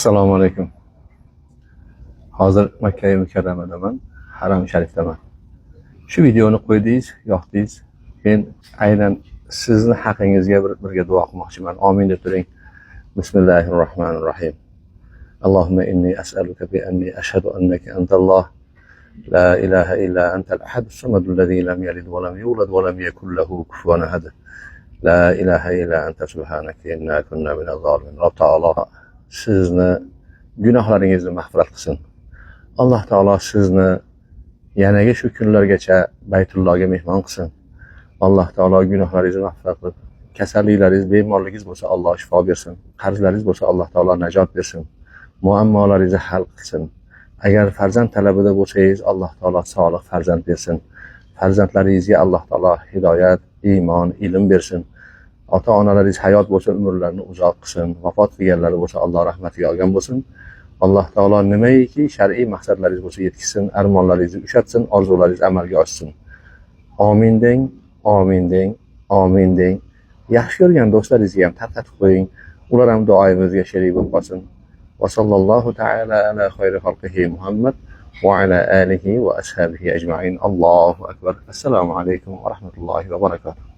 Assalomu alaykum. Hozir Makka Mukarramadaman, Haram Sharifdaman. Shu videoni qo'ydingiz, yoqdingiz. Men aynan sizni haqingizga birga duo qilmoqchiman. Amin deb turing. Bismillahirrohmanirrohim. Allohumma inni as'aluka bi anni ashhadu annaka antalloh la ilaha illa antal ahadus samadul ladzi lam yalid va lam yulad va lam yakul lahu kufuwan ahad. La ilaha illa anta subhanaka inna kunna minaz zolimin. Alloh taolo sizni gunohlaringizni mag'firat qilsin. Alloh taolo sizni yanaga shu kunlargacha Baytullohga mehmon qilsin. Alloh taolo gunohlaringizni mag'firat qilib, kasalliklaringiz, bemorligingiz bo'lsa, Alloh shifo bersin. Qarzlaringiz bo'lsa, Alloh taolo najot bersin. Muammolaringizni hal qilsin. Agar farzand talabida bo'lsangiz, Alloh taolo solih farzand bersin. Farzandlaringizga Alloh taolo hidoyat, iymon, ilm bersin. Ota onalaringiz hayot bo'lsa, umrlarini uzoq qilsin. Vafot qilganlari bo'lsa, Alloh rahmatiga olgan bo'lsin. Alloh taolo nimaiki shar'iy maqsadlaringiz bo'lsa yetkazsin, armonlaringizni ushatsin, orzularingiz amalga oshsin. Omin deng, omin deng, omin deng. Yaxshi ko'rgan do'stlaringizga ham tarqatib qo'ying. Ular ham duoyimizga sherik bo'lib qolsin. Va sallallohu ta'ala ala xayri xalqihi Muhammad va ala alihi va ashabihi ajma'in. Allohu akbar. Assalomu alaykum va rahmatullohi va barakatuh.